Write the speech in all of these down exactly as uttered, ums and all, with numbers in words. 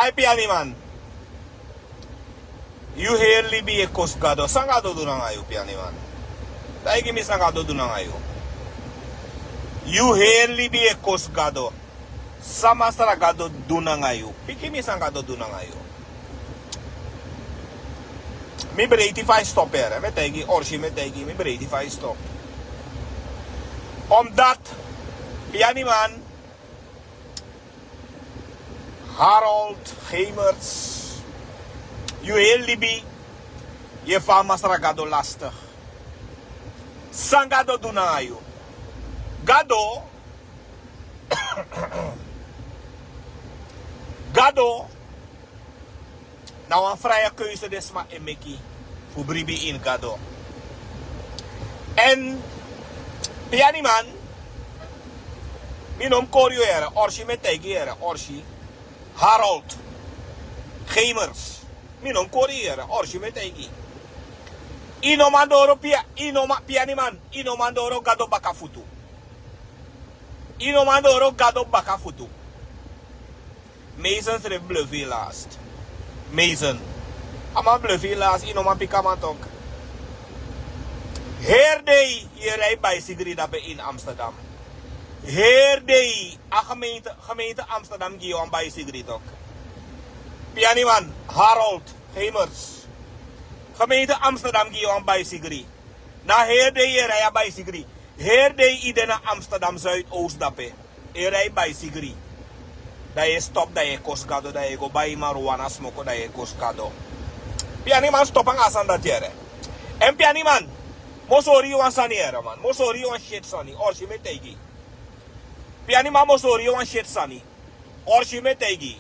Ai, pianiman. Yu heri libi e kosi Gado. San Gado du nanga yu, pianiman? Taigi mi san Gado du nanga yu. Yu heri libi e kosi Gado. San Masra Gado du nanga yu? Piki mi san Gado du nanga yu. Mi breiti fa yu stop here. Mi e taigi, Orsi, mi e taigi, mi breiti fa yu stop. Omdat, pianiman, Harold Gemers, yu heri libi yu e firi Masra Gado lastig. San Gado du nanga yu? Gado, Gado na wan fraye keuze den sma e meki fu bribi ini Gado. Èn, pianiman, mi no mus kori yu here, Orsi, mi e taigi yu here, Orsi, Harold Gemers, mi no mus kori yu here, Orsi, mi e taigi. Yu no man doro pia, yu no man, pianiman, yu no man doro Gado baka futu. Yu no man doro Gado baka futu. Mason srefi bluffi last. Mason. A man bluffi last, yu no man piki a man tok. Heri dei yu e rij baisigri dape ini Amsterdam. Heri dei a gemeente, gemeente Amsterdam gi yu wan baisigri tok. Pianiman, Harold Gemers. Gemeente Amsterdam gi yu wan baisigri. Na heri dei yu e rij a baisigri. Heri dei yu de na Amsterdam Zuidoost dape. Yu e rij baisigri. Dan yu e stop, dan yu e kosi Gado, dan yu e go bai marijuana smoko, dan yu e kosi Gado. Pianiman, stop nanga a sani dati here. Èn, pianiman, mi o sori yu wan sani here, man. Mi o sori yu wan shit sani. Orsi, mi e taigi. Pianiman, mi o sori yu wan shit sani. Orsi, mi e taigi.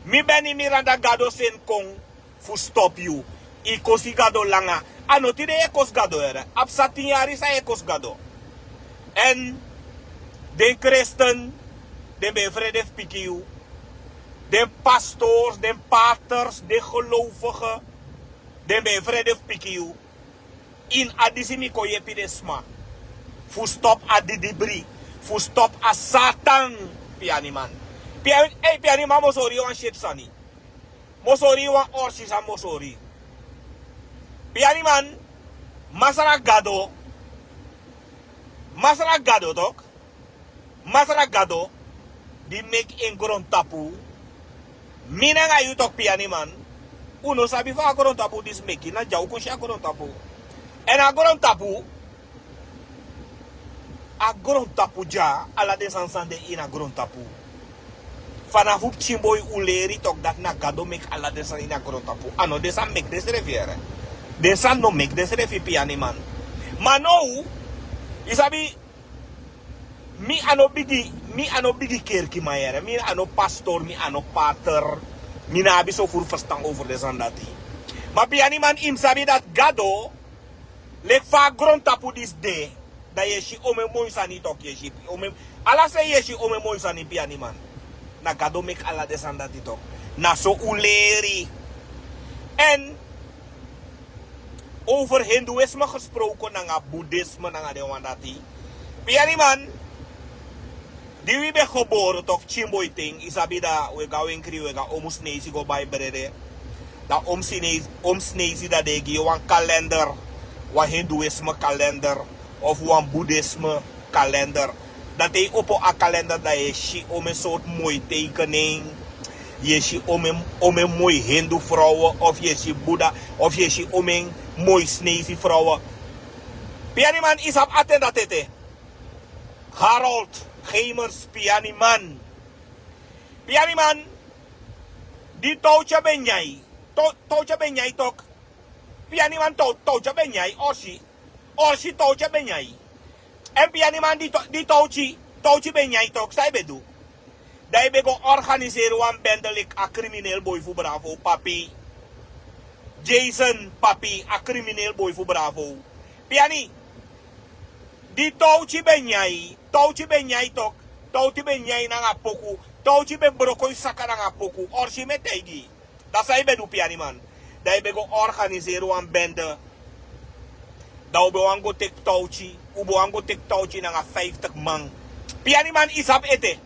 Mi Benny Miranda, Gado seni kon fu stop yu. Yu kosi Gado langa. A no tide yu e kosi Gado here. A psa tin yari san yu e kosi Gado. Èn den kresten, den ben e frede fu piki yu. Den pastors, den paters, den gelovige, den ben e frede fu piki yu. Ini a disi mi kon yepi den sma fu stop a didibri, fu stop a satan, pianiman. Pia-, ei, pianiman, mi o sori yu wan shit sani. Mi o sori yu wan orsi sani, mi o sori. Pianiman, Masra Gado, Masra Gado tok. Masra Gado, di meki en grontapu. Mi nanga yu tok, pianiman. Un no sabi fa a grontapu disi meki, na dya un kon si a grontapu. Èn a grontapu, a grontapu dya, ala den sani san de ini a grontapu. Fanafu pikinboi un leri tok dati na Gado meki ala den sani ini a grontapu. A no den sani meki densrefi here. Den sani no meki densrefi, pianiman. Ma now, yu sabi, mi a no bigi, mi a no bigi kerkiman here, mi a no pastor, mi a no pater, mi no abi so furu ferstan over den sani dati. Ma pianiman, yu mus sabi dati Gado, leki fa a grontapu disi de, dan yu e si omeni moi sani tok, yu e si omeni, ala sei yu e si omeni moi sani, pianiman. Na Gado meki ala den sani dati tok. Na so un leri. Èn over Hindoeïsme gesproken nanga Boeddhisme nanga den wan dati. Pianiman, di wi ben gebore tok, pikinboi ten, yu sabi, dan wi e go a wenkri, wi e go a Omu Sneisi go bai brede. Dan Omu Sneisi, Omu Sneisi dan den e gi yu wan kalender, wan Hindoeïsme kalender, of wan Boeddhisme kalender. Dan te yu opo a kalender, dan yu e si omeni sortu moi tekening. Yu e si omeni, omeni moi Hindu vrouwen, of yu e si Boeddha, of yu e si omeni moi Sneisi vrouwen. Pianiman, yu sabi a ten dati ete. Harold Gemers, pianiman. Pianiman, di Towtye ben nyan yu, Tow-, Towtye ben nyan yu tok. Pianiman, Tow-, Towtye ben nyan yu, Orsi. Orsi, Towtye ben nyan yu. Èn pianiman, di To-, di Towtye, Towtye ben nyan yu tok, san yu ben du? Dan yu ben go organiseri wan bende leki a kriminel boi fu Bravo, Papi. Jason, Papi, a kriminel boi fu Bravo. Piani, di Towtye ben nyan yu, Towtye ben nyan yu tok, Towtye ben nyan yu nanga poku, Towtye ben broko yu saka nanga poku, Orsi, mi e taigi yu. Dan san yu ben du, pianiman? Dan yu ben go organiseri wan bende. Dan un ben wani go teki Towtye, un ben wani go teki Towtye nanga vijftig man. Pianiman, yu sabi ete.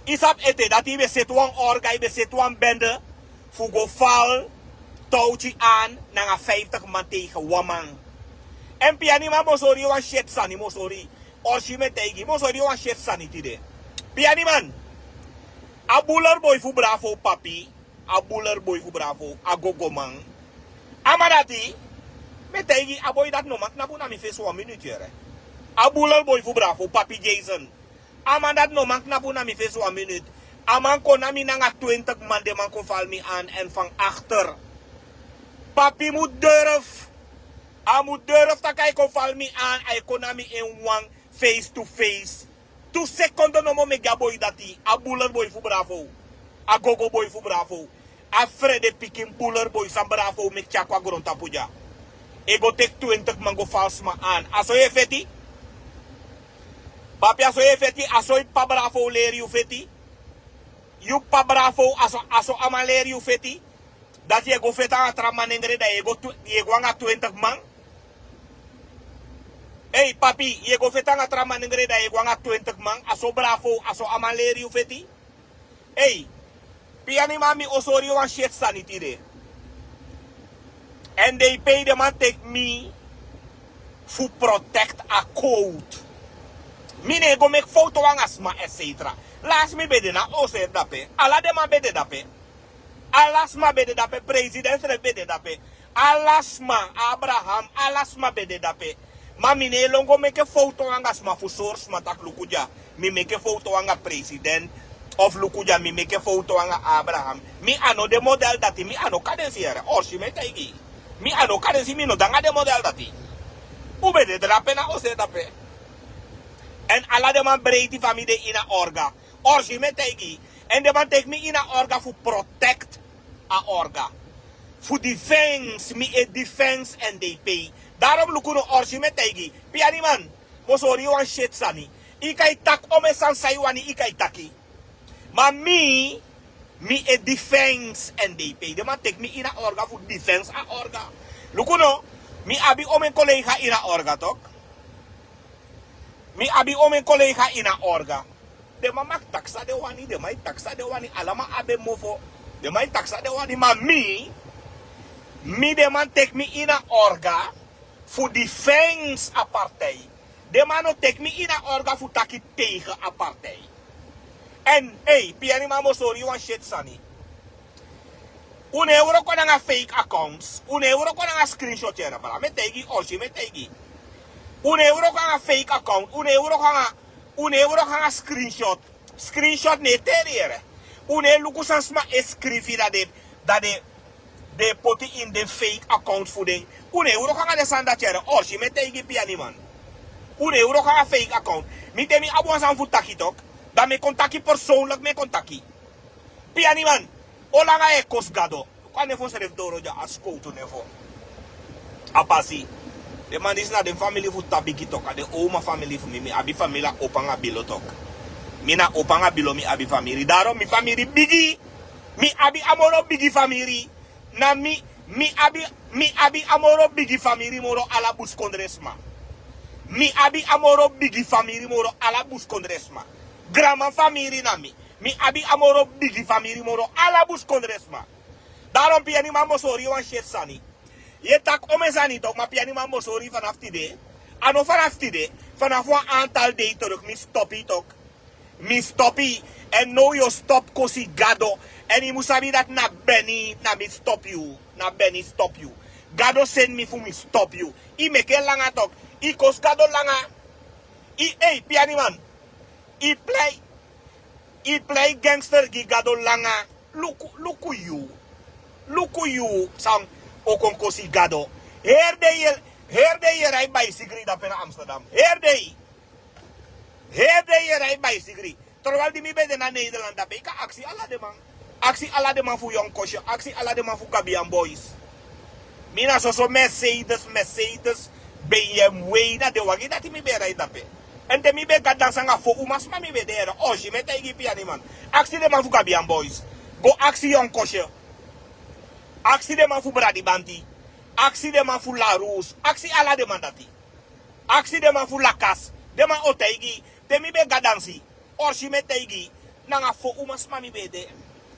I sabi ete dati i be seti wan orga, i be seti wan bende fu go fal towti an nanga fiftig man tegen wan man. Èn pianiman, mi o sori yu wan syeti sani, mi o sori. Orsi, mi e taigi, mi o sori yu wan syeti sani tide. Pianiman, a buler boi fu Bravo, Papi, a buler boi fu Bravo, a gogoman. A man dati, mi e taigi, a boi dati no man knapu na mi fesi wan minutu yere. A buler boi fu Bravo, Papi Jason. A man dati no man knapu na mi fesi wan minutu. A man kon na mi nanga twintig man, den man kon fal mi an, èn fan akter. Papi mu durf. A mu durf taki a e kon fal mi an, a e kon na mi en wan face to face. Tu sekondo nomo mi e gi a boi dati, a buler boi fu Bravo, a gogo boi fu Bravo, a frede pikin buler boi san Bravo meki tyari kon a grontapu dya. E go teki twintig man go fal sma an. A so yu e feti? Papi, a so yu e feti? A so yu p'pa Bravo leri yu feti? Yu p'pa Bravo, a so, a so a man leri yu feti? Dati yu e go feti anga tra manengre, dan yu e go tw-, yu e go anga twintig man. Ei, Papi, yu e go feti anga tra manengre, dan yu e go anga twintig man. A so Bravo, a so a man leri yu feti? Ei, pianiman, mi o sori yu wan syeti sani tide. Èn den e pei, den man teki mi fu protect a code. Mi no e go meki fowtu anga sma, et cetera. Lasi mi be de na Oser dape. Ala den man be de dape. Ala sma be de dape, president srefi be de dape. Ala sma, Abraham, ala sma be de dape. Ma mi no e lon go meki fowtu anga sma fu sori sma taki luku dya, mi meki fowtu anga president, of luku dya, mi meki fowtu anga Abraham. Mi a no de model dati, mi a no kadensi yere. Orsi, mi e taigi. Mi a no kadensi, mi no de anga de model dati. Un be de drape na Oser dape. Èn ala den man breiti fa mi de ini a orga. Orsi, mi e taigi. Èn den man teki mi ini a orga fu protect a orga. Fu defense, mi e defense N D P. Daarom luku no, Orsi, mi e taigi. Pianiman, mi o sori yu wan syeti sani. Yu kan e taki omeni sani san yu wani, yu kan e taki. Ma mi, mi e defense N D P. Den man teki mi ini a orga fu defense a orga. Luku no, mi abi omeni kolega ini a orga, toch. Mi abi omeni kolega ini a orga. Den man mag taki san den wani, den man e taki san den wani, ala man abi en mofo. Den man e taki san den wani, ma mi, mi, den man teki mi ini a orga fu defense a partij. Den man no teki mi ini a orga fu taki tegen a partij. Èn, ei, pianiman, mi o sori yu wan syeti sani. Un no e wroko nanga fake accounts, un no e wroko nanga screenshot yere, bra. Mi e taigi, Orsi, mi e taigi. Un no e wroko nanga fake account, un no e wroko nanga, un no e wroko nanga screenshot. Screenshot no e teri yere. Un no e luku san sma e skrifi, dan den, dan den, den e poti ini den fake account fu den. Un no e wroko nanga den sani dati yere, Orsi, mi e taigi, pianiman. Un no e wroko nanga fake account. Mi, te mi abi wan sani fu taki, toch, dan mi e kon taki persoonlijk, mi e kon taki. Pianiman, o langa yu e kosi Gado? Kon a nen fu ensrefi doro dya, a skowtu nen fu a pasi. Den man disi na den famili fu Tabiki, toch, a den oma famili fu mi. Mi abi famili a Opo anga Bilo, toch. Mi na Opo anga Bilo mi abi famili. Daarom mi famili bigi. Mi abi a moro bigi famili. Na mi, mi abi, mi abi a moro bigi famili moro ala buskondre sma. Mi abi a moro bigi famili moro ala buskondre sma. Granman famili na mi. Mi abi a moro bigi famili moro ala buskondre sma. Daarom, pianiman, mi o sori yu wan syeti sani. Yu e taki omeni sani, toch, ma pianiman, mi o sori yu fanafu tide. A no fanafu tide, fanafu wan aantal dei terug, mi stopu yu, toch. Mi stopu yu. Èn now yu o stopu kosi Gado. Èn yu mu sabi dati na Beni, na mi stopu yu. Na Beni stopu yu. Gado seni mi fu mi stopu yu. Yu meki en langa, toch. Yu kosi Gado langa. Yu, ei, pianiman. Yu plei, yu plei gangster gi Gado langa. Luku, luku yu. Luku yu san o kon kosi Gado. Heri dei yu e, heri dei yu e ride baisigri dape na Amsterdam. Heri dei. Heri dei yu e ride baisigri. Terwijl di mi ben de na Nederland dape, yu kan aksi ala den man. Aksi ala den man fu Yonkosje, aksi ala den man fu Gabian Boys. Mi na soso Mercedes, Mercedes, B M W, na den wagi dati mi ben e ride dape. Èn te mi ben e go dansi anga fo umasma, mi ben de yere. Orsi, mi e taigi, pianiman. Aksi den man fu Gabian Boys. Go aksi Yonkosje. Aksi den man fu Bradibanti. Aksi den man fu La Rousse. Aksi ala den man dati. Aksi den man fu La Casse. Den man o taigi. Te mi ben e go dansi. Orsi, mi e taigi. Nanga fo umasma mi ben e de.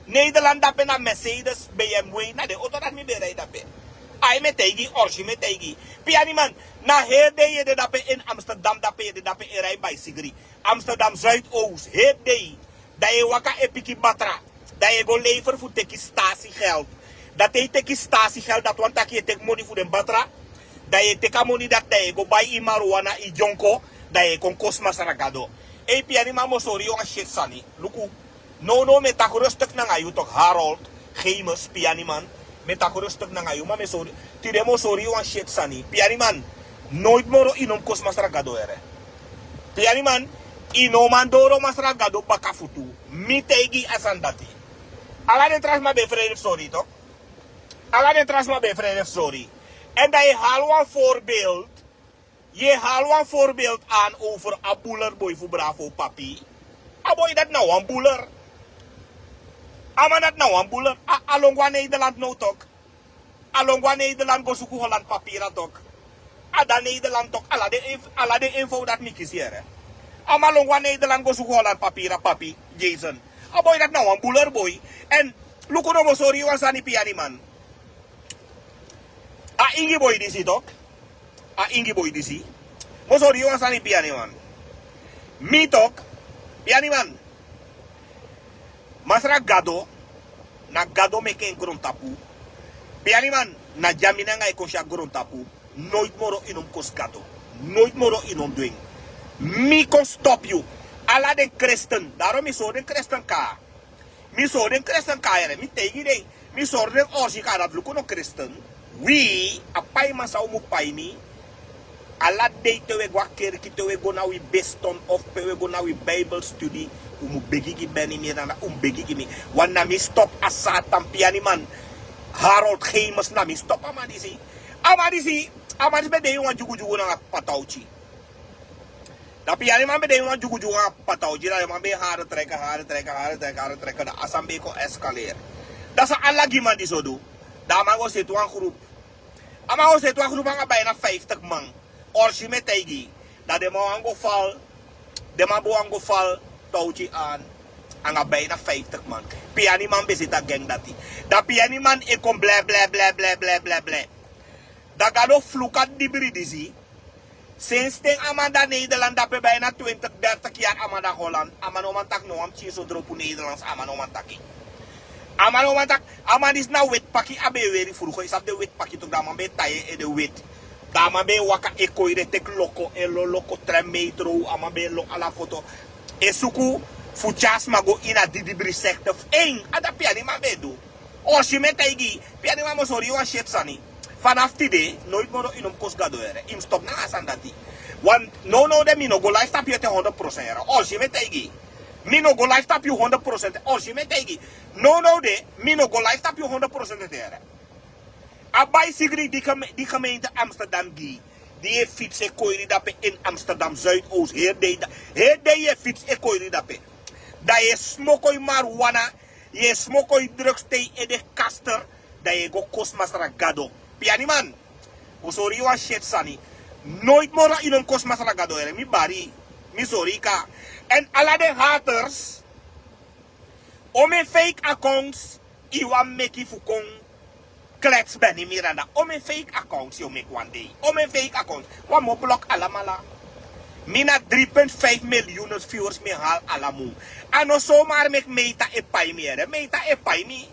Nederland dape na Mercedes, B M W, na den oto dati mi ben e ride dape. Ai, mi e taigi, orsi mi e taigi. Pianiman, na heri dei yu e de dape in Amsterdam, dape yu e de dape e ride bicycle. Amsterdam Zuidoost, heri dei. Dan yu e waka e piki batra. Dan yu e go lever fu teki statiegeld. Dan te yu teki statiegeld, dati wani taki yu e teki moni fu den batra. Dan yu e teki a moni dati, dan yu e go bai yu marijuana, yu dyonko. Dan yu e kon kosi Masra Gado. Ei, pianiman, mi o sori yu wan seti sani. Luku. Nownow mi e taki rustig nanga yu tok, Harold Gemus, pianiman. Mi e taki rustig nanga yu, ma mi e sori, tide mi o sori yu wan seti sani. Pianiman, noiti moro yu no mu kosi Masra Gado, yere. Pianiman, yu no man doro Masra Gado baka futu. Mi taigi yu a sani dati. Ala den tra sma ben e frede fu sori yu tok. Ala den tra sma ben e frede fu sori yu. Èn dan yu e hali wan voorbeeld. Yu e hali wan voorbeeld aan over a bulerboi fu Bravo Papi. A boi dati na wan buler. A man dati na wan buler. A, a lon go na Nederland now tok. A lon go na Nederland go suku Holland papira tok. A de na Nederland tok. Ala den inf-, ala den info dati mi kisi, yere. A man lon go na Nederland go suku Holland papira, Papi, Jason. A boi dati na wan bulerboi. Èn luku now, mi o sori yu wan sani, pianiman. A ingi boi disi tok. A ingi boi disi. Mi o sori yu wan sani, pianiman. Mi tok, pianiman. Masra Gado, na Gado meki en grontapu. Pianiman, na dya mi nanga yu kon si a grontapu. Noiti moro yu no mu kosi Gado. Noiti moro yu no mu du en. Mi kon stop yu. Ala den kresten. Daro mi sori den kresten kaa. Mi sori den kresten kaa, yere, mi taigi den. Mi sori den orsi kaa dati, luku no kresten. Wi, a paiman san un mu pai mi. Ala dei te un e go a kerki, te un e go na wi beston of pe un e go na wi Bijbelstudie, un mu begi gi Benny Miranda, un mu begi gi mi. Want na mi stop a Satan, pianiman. Harold Gemus, na mi stop a man disi. A man disi, a man disi ben de ini wan dyugudyugu nanga Patauchi. Dan pianiman ben de ini wan dyugudyugu nanga Patauchi, dan den man ben e hare treke, hare treke, hare treke, hare treke, dan a sani ben e kon escaleren. Dan san a lagiman disi o du? Dan a man go seti wan grupu. A man go seti wan grupu anga bijna vijftig man. Orsi mi e taigi yu. Dan den man wani go fal. Den man ben wani go fal Touchi aan anga bijna vijftig man. Pianiman ben seti a gang dati. Dan pianiman e kon ble, ble, ble. Dan Gado fluku a didibri disi. Sensi ten a man de na Nederland dape, bijna twintig, dertig yari a man de na Holland. A man no man taki no wan pikin so dropu Nederlands, a man no man taki. A man no man taki, a man disi na weti paki a ben e weri frugo. Yu sabi den weti paki tok, dan a man ben e tai en ede weti. Dan a man ben e waka e koiri e teki loko, e lo loko, tren metro, a man ben e lo ala foto. E suku fu tyari a sma go ini a didibri sekte fu en. A dati pianiman ben e du. Orsi mi e taigi yu, pianiman, mi o sori yu wan seti sani. Fanafu tide, noiti moro yu no mu kosi Gado, yere. Yu mu stop nanga a sani dati. Want nownow de mi no go live tapu yu ete honderd procent, yere. Orsi mi e taigi yu. Mi no go live tapu yu honderd procent, orsi mi e taigi yu. Nownow de mi no go live tapu yu honderd procent ete, yere. A bicycle di geme-, di gemeente Amsterdam gi yu, di yu e fitsi e koiri dape in Amsterdam Zuidoost, heri dei da-, heri dei yu e fitsi e koiri dape. Dan yu e smoko yu marijuana, yu e smoko yu drugs te yu ede kaster, dan yu e go kosi Masra Gado. Pianiman, mi o sori yu wan seti sani. Noiti moro yu no mu kosi Masra Gado, yere, mi bari, mi sori yu kaa. Èn ala den haters, omeni fake accounts yu wani meki fu kon klets Benny Miranda? Omeni fake accounts yu o meki wan dei? Omeni fake accounts? Wan mi o blok alamala. Mi na drie punt vijf miljoen viewers mi e hali ala mun. A no somar meki Meta e pai mi, yere. Meta e pai mi.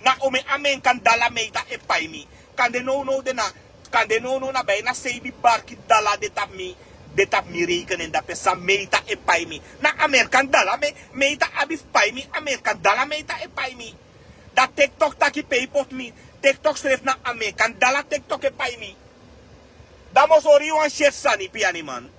Na omeni Amerkan dala Meta e pai mi. Kande nownow de na, kande nownow na bijna seibi barki dala de tapu mi, de tapu mi rekening dape, san Meta e pai mi. Na Amerkan dala Me-, Meta abi fu pai mi, Amerkan dala Meta e pai mi. Dan TikTok taki pe yu poti mi, TikTok srefi na Amerkan dala TikTok e pai mi. Dan mi o sori yu wan seti sani, pianiman.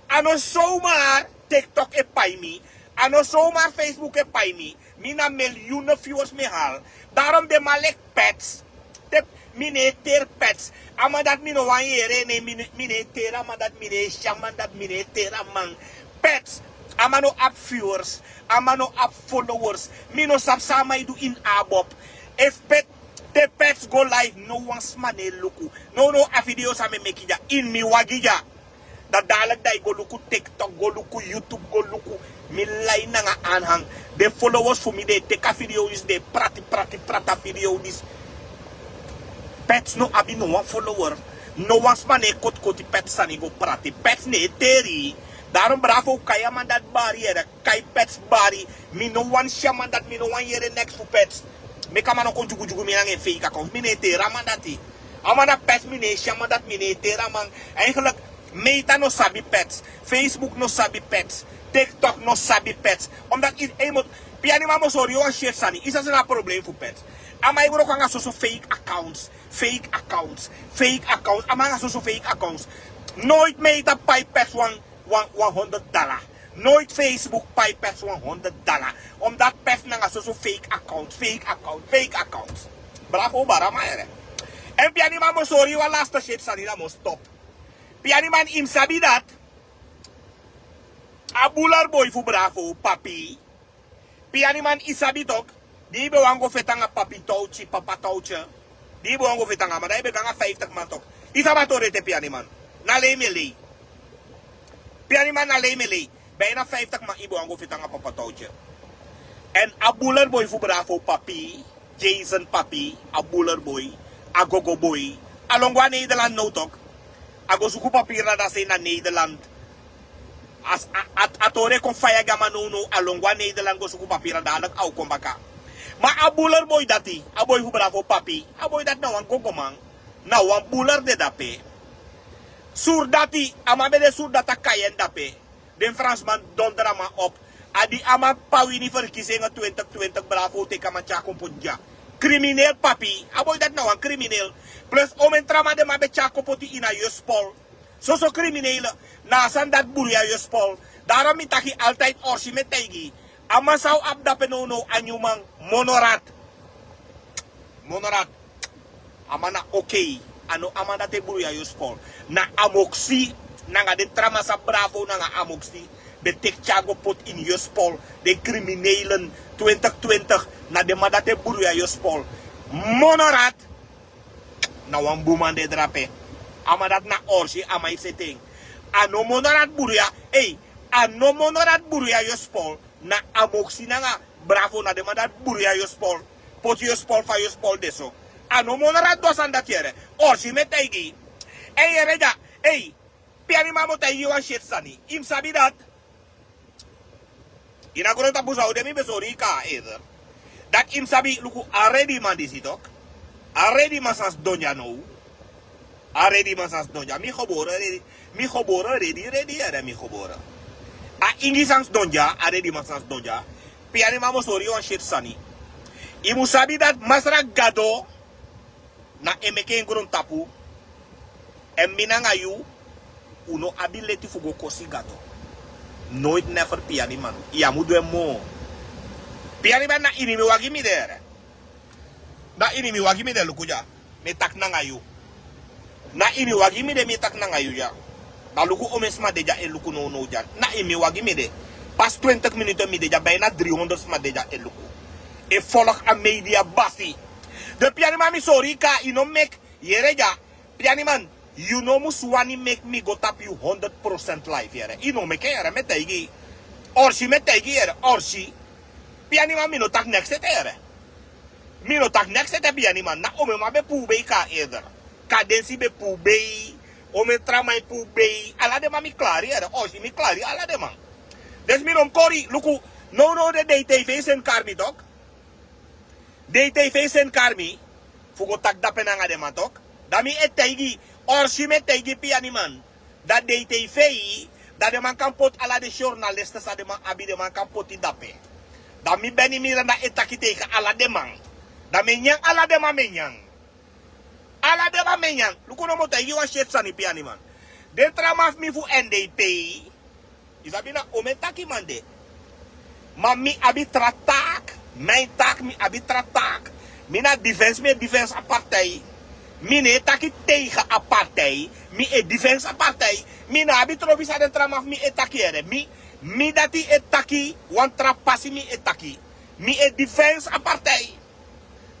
A no somar TikTok e pai mi. A no somar Facebook e pai mi. Mi na miljoenen viewers mi e hali. Daarom den man leki Pets. Te mi no e teri Pets. A man dati mi no wani yere en nen, mi no, mi no e teri a man dati, mi no e si a man dati, mi no e teri a man. Pets. A man no abi viewers. A man no abi followers. Mi no sabi san a man e du ini ABOP. Efu Pet-, te Pets go live, no wan sma no e luku. Nownow a video san mi e meki dya, ini mi wagi dya. Dan dadelijk dan yu go luku TikTok, go luku YouTube, go luku. Mi lai nanga anhang. Den followers fu mi den e teki a video disi, den e prati prati prati a video disi. Pets no abi no wan follower. No wan sma no e kotkoti Pets sani go prati. Pets no e teri. Daron Bravo, kai a man dati bari yere. Kai Pets bari. Mi no wani si a man dati, mi no wani yere neks fu Pets. Meki a man no kon dyugudyugu mi nanga en fake account. Mi no e teri a man dati. A man dati Pets, mi no e si a man dati, mi no e teri a man. Eigenlijk, Meta no sabi Pets. Facebook no sabi Pets. TikTok no sabi Pets. Omdat i, ei, mot, Pianiman, mi o sori yu wan shit sani. I sa si na problem fu Pets. A man e wroko nanga soso fake accounts. Fake accounts. Fake accounts. A man nanga soso fake accounts. Nooit Meta pai Pets wan, wan, wan honderd dollar. Nooit Facebook pai Pets wan honderd dollar. Omdat Pets nanga soso fake account. Fake account. Fake accounts. Bravo, bari a man yere. En Pianiman, mi o sori yu wan laatste shit sani, dan mi o stop. Pianiman, i mu sabi dati a buler boi fu Bravo, Papi. Pianiman, i sabi tok. Di i ben wani go feti nanga Papi Touchy, Papa Touchy. Di i ben wani go feti nanga a man, dan i ben go nanga vijftig man tok. I sabi a tori ete, Pianiman. Na lei mi e lei. Pianiman, na lei mi e lei. Bijna vijftig man i ben wani go feti nanga Papa Touchy. En a buler boi fu Bravo, Papi. Jason Papi, a buler boi, a gogo boi. A lon go na Nederland now tok. A go suku papiri dati a sei na Nederland. As a, a, a tori e kon faya gi a man nownow, a lon go na Nederland go suku papiri dati, a o kon baka. Ma a buler boi dati, a boi fu Bravo, Papi, a boi dati na wan gogoman. Na wan buler de dape. Surdati, a man ben de surdati a Cayenne dape. Den Fransman dondra a man op. A di a man p'pa wini verkiezingen twintig twintig, Bravo teki a man tyari kon poti dya. Crimineel, Papi. A boi dati na wan crimineel. Plus omeni tra man den man ben tyari kon poti ini a jeugdsport. Soso crimineel. Na a sani dati bruya jeugdsport. Daarom mi taki altijd, Orsi, mi e taigi. A man san u abi dape nownow, a nyun man, Monorat. Monorat. A man na okei. A no a man dati e bruya jeugdsport. Na Amoksi, nanga den tra man san Bravo nanga Amoksi ben teki tyari go poti ini jeugdsport. Den criminelen, twintig twintig, na den man dati e bruya jeugdsport. Monorat. Na wan bun man de drape. A man dati na Orsi, a man e seti en. A no Monorat bruya. Ei, a no Monorat bruya jeugdsport. Na Amoksi nanga Bravo, na den man dati bruya jeugdsport. Poti jeugdsport fa jeugdsport de so. A no Monorat du a sani dati yere. Orsi, mi e taigi. Ei, yere dya. Ei, Pianiman, mi o taigi yu wan shit sani. I mu sabi dati. Ini a grontapu san u de, mi ben sori yu kaba eerder. Dati i mu sabi, luku, a rediman disi tok. A rediman san sidon dya now. A rediman san sidon dya. Mi gebore redi. Mi gebore redi, redi yere, mi gebore. A Ingi san sidon dya, a rediman san sidon dya. Pianiman, mi o sori yu wan shit sani. I mu sabi dati Masra Gado na en meki en grontapu. En mi nanga yu, u no abi leti fu go kosi Gado. Nooit, never, Pianiman. Yu á mu du en moo. Pianiman, na ini mi wagi mi de yere. Na ini mi wagi mi de, luku dya. Mi e taki nanga yu. Na ini mi wagi mi de, mi e taki nanga yu dya. Ma luku omeni sma de dya e luku nownow dya. Na ini mi wagi mi de. Pas twintig minuten mi de dya, bijna driehonderd sma de dya e luku. E volg a media basi. Dus Pianiman, mi sori yu kaba, yu no meki, yere dya. Pianiman, yu no musu wani meki mi go tapu yu honderd procent live yere. Yu no meki en yere, mi e taigi yu. Orsi, mi e taigi yu yere, Orsi. Pianiman, mi no taki neks ete yere. Mi no taki neks ete, Pianiman. Na omeni man ben puru bei kaba eerder. Kadensi ben puru bei. Omeni tra man e puru bei. Ala den man mi klari yere. Orsi, mi klari ala den man. Dus mi no mu kori, luku, nownow de DTV seni kari mi tok. DTV seni kari mi fu go taki dape nanga den man tok. Dan mi e taigi, Orsi, mi e taigi, Pianiman. Dan DTV, dan den man kan poti ala den journalisten san den man abi, den man kan poti dape. Dan mi Benny Miranda e taki tegen ala den man. Dan mi e nyan ala den man, mi e nyan. Ala den man mi e nyan. Luku, no, mi o taigi yu wan shit sani, Pianiman. Den tra man fu mi fu NDP, yu sabi na omeni taki man de. Ma mi abi tra taki, mijn taak, mi abi tra taki. Mi na defense, mi e defense a partij. Mi no e taki tegen a partij, mi e defense a partij. Mi no abi trobi san den tra man fu mi e taki yere. Mi, mi dati e taki, wan tra pasi mi e taki. Mi e defense a partij.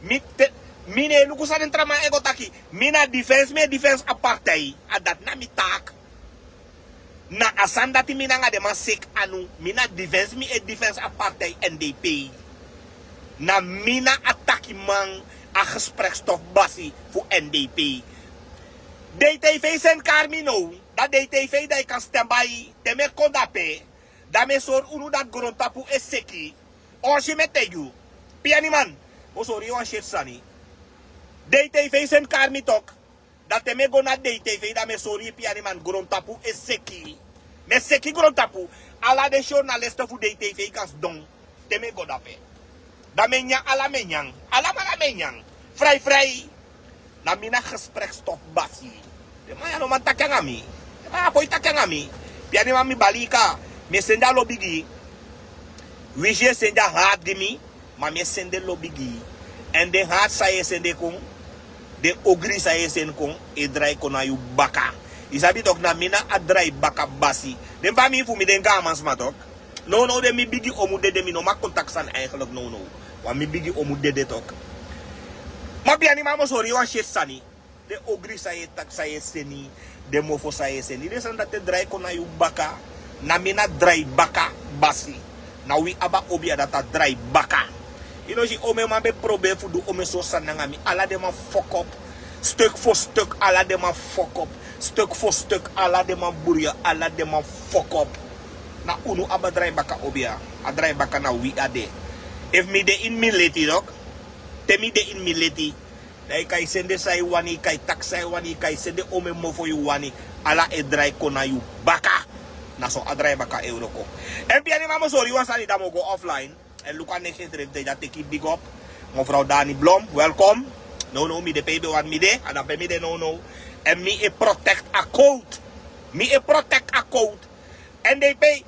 Mi te, mi no e luku san den tra man e go taki. Mi na defense, mi e defense a partij. A dati na mi taak. Na a sani dati mi nanga den man seki anu. Mi na difensi, mi e difensi a partij N D P. Na mi na a takiman, a gesprekstok basi fu N D P. D T V seni kari mi now. Dan D T V dan yu kan sten bai. Te mi e kon dape, dan mi e sori unu dati grontapu e seki. Orsi mi e taigi yu. Pianiman, mi o sori yu wan seti sani. D T V seni kari mi tok. Dan te mi e go na D T V dan mi e sori yu, pianiman, grontapu e seki. Mi e seki grontapu. Ala den journaliste fu D T V kan sidon. Te mi e go dape, dan mi e nyan ala mi e nyan. Alamala mi e nyan. Frai frai. Na mi na gesprekstok basi. Den man ya no man taki anga mi. Den man ya poi taki anga mi. Pianiman, mi bali yu kaba. Mi e seni a lobi gi yu. Winsi yu e seni a hati gi mi, ma mi e seni den lobi gi yu. Èn den hati san yu e seni kon, den ogri san yu e seni kon, e drai kon na yu baka. Yu sabi tok, na mi na a drai baka basi. Den famii fu mi, den gaaman sma tok. Nownow de mi bigi o mu dede, mi no man kon taki sani eigenlijk nownow. Wan mi bigi o mu dede tok. Ma pianiman, mi o sori yu wan seti sani. Den ogri san yu e taki, san yu e seni, den mofo san yu e seni, den sani dati e drai kon na yu baka. Na mi na drai baka basi. Na wi abi a obiya dati, a drai baka. Yu no si omeni man ben probeer fu du omeni sortu sani nanga mi, ala den man fokop. Stuk voor stuk ala den man fokop. Stuk voor stuk ala den man bruya, ala den man fokop. Na unu abi a drai baka obiya. A drai baka na wi a de. Efu mi de ini mi leti tok, te mi de ini mi leti, dan yu kan e seni den san yu wani, yu kan e taki san yu wani, yu kan e seni den omeni mofo yu wani. Ala e drai kon na yu baka. Na so a drai baka e wroko. Èn pianiman, mi o sori yu wan sani dan mi o go offline. Èn luku a next interview, dan teki big up. Mevrouw Dani Blom, welkom. Nownow mi de pe yu ben wani mi de, a dape mi de nownow. Èn mi e protect a code. Mi e protect a code. Èn den pe,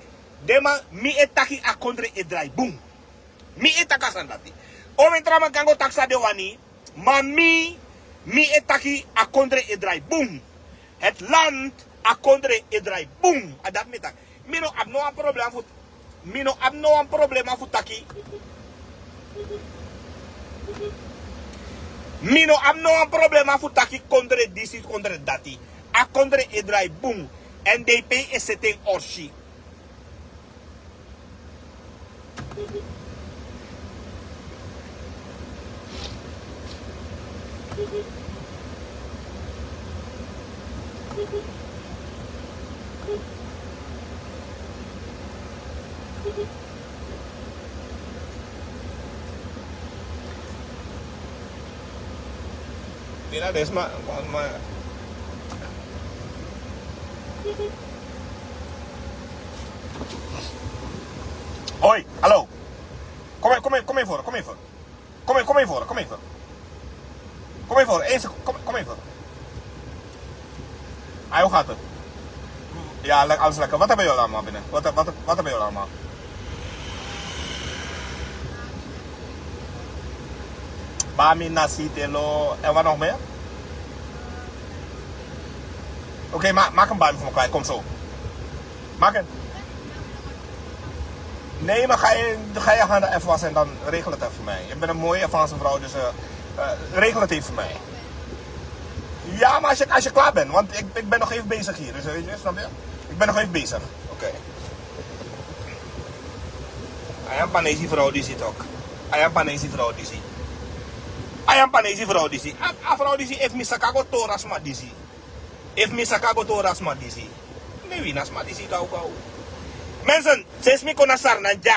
den man, mi e taki a kondre e drai bun. Mi e taki a sani dati. Omeni tra man kan go taki san den wani. Ma mi, mi e taki a kondre e drai bun. Het land, a kondre e drai bun. A dati mi e taki. Mi no abi no wan problema fu, mi no abi no wan problema fu taki. Mi no abi no wan problema fu taki kondre disi, kondre dati. A kondre e drai bun. Èn den pe e seti en orsi. Mira, desma, ma, ma. Oi, alô. Kom, kom, kom even voor, kom even. Kom, kom even voor, kom even. Kom even voor, één seconde, kom, kom even. Ayo, gaat het? Ja, le-, alles lekker. Wat hebben jullie allemaal binnen? Wat, wat, wat hebben jullie allemaal? Bami, nasi, telo. En wat nog meer? Oké, ma-, maak een bami voor me klaar. Ik kom zo. Maak het. Nee, maar ga je, ga je handen even wassen en dan regel het even voor mij. Je bent een mooie Japanse vrouw, dus eh, eh, regel het even voor mij. Ja, maar als je, als je klaar bent, want ik, ik ben nog even bezig hier. Dus eh, weet je, snap je? Ik ben nog even bezig. Oké. A Japanese vrouw disi tok. A Japanese vrouw disi. A Japanese vrouw disi. A, a vrouw disi, efu mi saka go tori a sma disi. Efu mi saka go tori a sma disi. Mi wini a sma disi gawgaw. Mensen, sinsi mi kon na Sranan dya,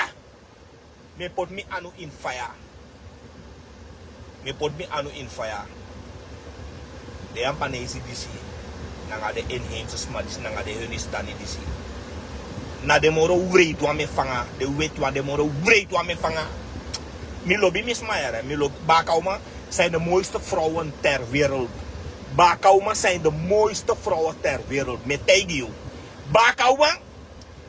mi e poti mi anu ini faya. Mi e poti mi anu ini faya. Den Japanese disi, nanga den inheemse sma disi, nanga den Hindustani disi. Na den moro wreiti wan mi e fanga, den weti wan, den moro wreiti wan mi e fanga. Mi lobi mi sma yere, mi lobi, baka uman zijn de mooiste vrouwen ter wereld. Baka uman zijn de mooiste vrouwen ter wereld. Mi e taigi yu. Baka uman,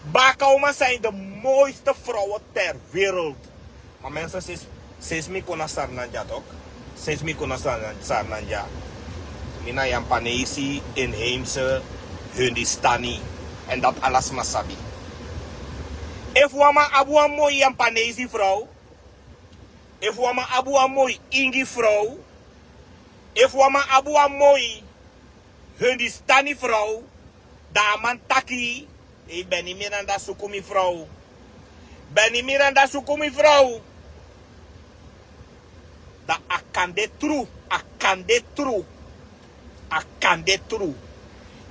baka uman zijn de mooiste vrouwen ter wereld. Maar mensen, sinsi, sinsi mi kon na Sranan dya tok. Sinsi mi kon na Sranan, Sranan dya. Mi na Japanese, inheemse, Hindustani. En dat alles massabi. Efu wan man abi wan moi Japanese vrouw. Efu wan man abi wan moi Ingi vrouw. Efu wan man abi wan moi Hindustani vrouw, dan a man taki Ei, Benny Miranda suku mi frow. Benny Miranda suku mi frow. Dan a kan de tru, a kan de tru, a kan de tru.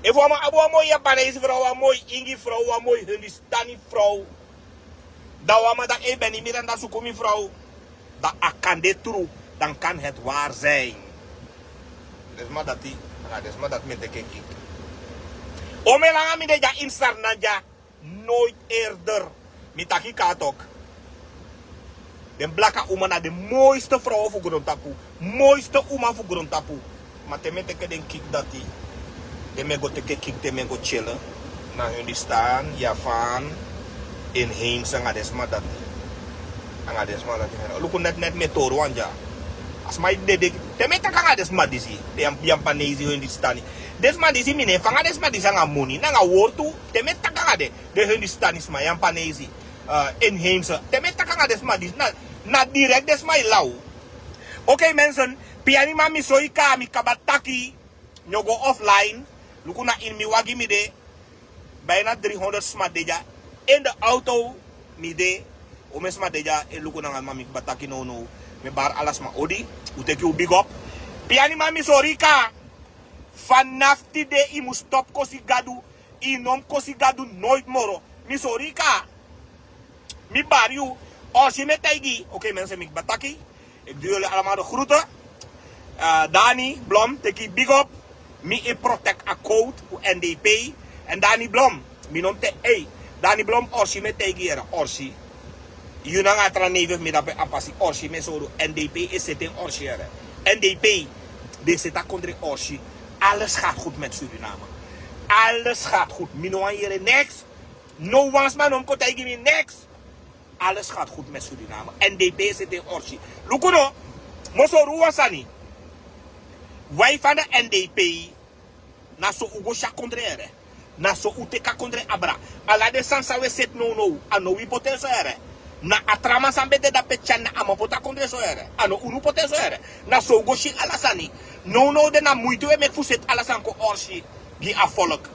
Efu wan man abi wan moi Yapanese frow, wan moi Ingi frow, wan moi Hindustani frow, dan wan man taki: "Ei, Benny Miranda suku mi frow." Dan a kan de tru, dan kan het waar zijn. Den sma dati, nanga den sma dati mi e teke kik. Omen langa mi de dya ini Sranan dya, nooit eerder. Mi taki katok. Den blaka uma na den mooiste frow fu grontapu. Mooiste uma fu grontapu. Ma te mi e teke den kik dati, te mi e go teke kik, te mi e go chillen na Hindustan, Yavan, inheemse, nanga den sma dati. Nanga den sma dati. Luku, net net mi e tori wan dya. A sma e dede. Te mi e taki nanga den sma disi, den Yam-, Yapanese, Hindustani, den sma disi, mi no e fanga den sma disi nanga moni, nanga wortu. Te mi e taki nanga den, den Hindustani sma, Yapanese, eh, inheemse, te mi e taki nanga den sma disi, na, na direct den sma e law. Oké, mensen, pianiman, mi sori kaba, mi kaba taki, mi o go offline. Luku, na ini mi wagi mi de. Bijna driehonderd sma de dya. In de auto mi de. Omen sma de dya e luku nanga mi, ma mi kaba taki nownow, mi e bari ala sma odi. Un teki un big up. Pianiman, mi sori kaba. Vanaf tide yu mus stop kosi Gadu. Yu no mus kosi Gadu nooit moro. Mi sori kaba. Mi bari yu. Orsi mi e taigi. Oké, mensen, mi kaba taki. Ik doe jullie allemaal de groeten. Eh, Dani Blom, teki big up. Mi e protect a code fu N D P. En Dani Blom, mi no mus te, ei, Dani Blom, Orsi mi e taigi yu, yere, Orsi. Yu nanga a tra neef fu mi dape a pasi, Orsi mi e sori unu. N D P e seti en Orsi, yere. N D P, den e seti a kondre Orsi. Alles gaat goed met Suriname. Alles gaat goed. Mi no wani yere niks. No wan sma no mus kon taigi mi niks. Alles gaat goed met Suriname. N D P e seti en Orsi. Luku no, mi o sori unu wan sani. Wi fan de N D P, na so un go si a kondre, yere. Na so un teki a kondre abra. Ala den sani san un e seti nownow, a no wi poti en so, yere. Na a tra man san ben de dape tyari, na a man poti a kondre so, yere. A no unu poti en so, yere. Na so un go si ala sani. Nownow de na muiti un e meki fu seti ala sani kon Orsi gi a volk.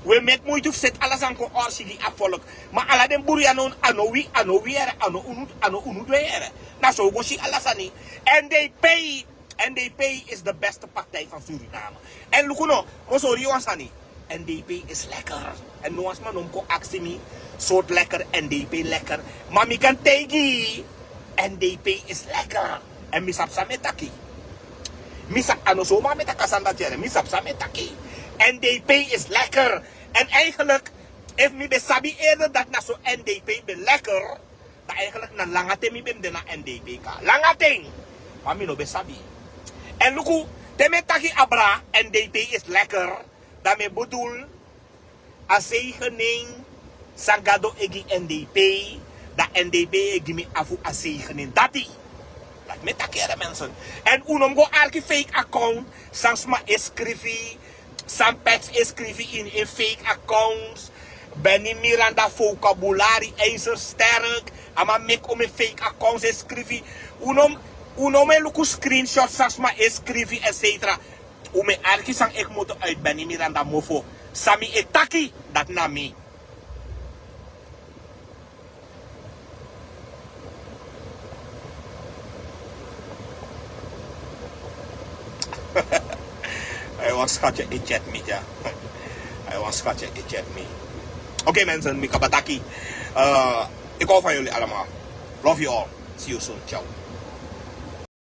Un e meki muiti fu seti ala sani kon Orsi gi a volk. Ma ala den buru ya, no, a no wi, a no wi, yere, a no unu, a no unu du en, yere. Na so un go si ala sani. N D P, N D P is de beste partij van Suriname. En luku no, mi o sori yu wan sani. N D P is lekker. En no wan sma no mus kon aksi mi sortu lekker, N D P lekker. Ma mi kan taigi yu, N D P is lekker. En mi sabi san mi e taki. Mi sa, a no so ma mi e taki a sani dati, yere. Mi sabi san mi e taki. N D P is lekker. En eigenlijk, efu mi ben sabi eerder dati na so N D P ben lekker, dan eigenlijk na langa ten mi ben de na N D P kaba. Langa ten. Ma mi no ben sabi. En luku, te mi e taki abra, N D P is lekker, dan mi e bedoel a zegening san Gado e gi N D P, dan N D P e gi mi afu a zegening dati. Dati mi e taki, yere, mensen. En un no mus go arki fake account, san sma e skrifi, san pets e skrifi ini en fake accounts. Benny Miranda vocabulari ijzersterk. A man meki omen fake accounts e skrifi. Un no, un no mus e luku screenshot san sma e skrifi, et cetera. Un mus e arki san e komoto uit Benny Miranda mofo. San mi e taki, dati na mi. Hij was schatje, ik chat me, ja. Hij was schatje, ik chat me. Oké, mensen, mi kaba taki. Eh, ik hou van jullie allemaal. Love you all. See you soon. Ciao.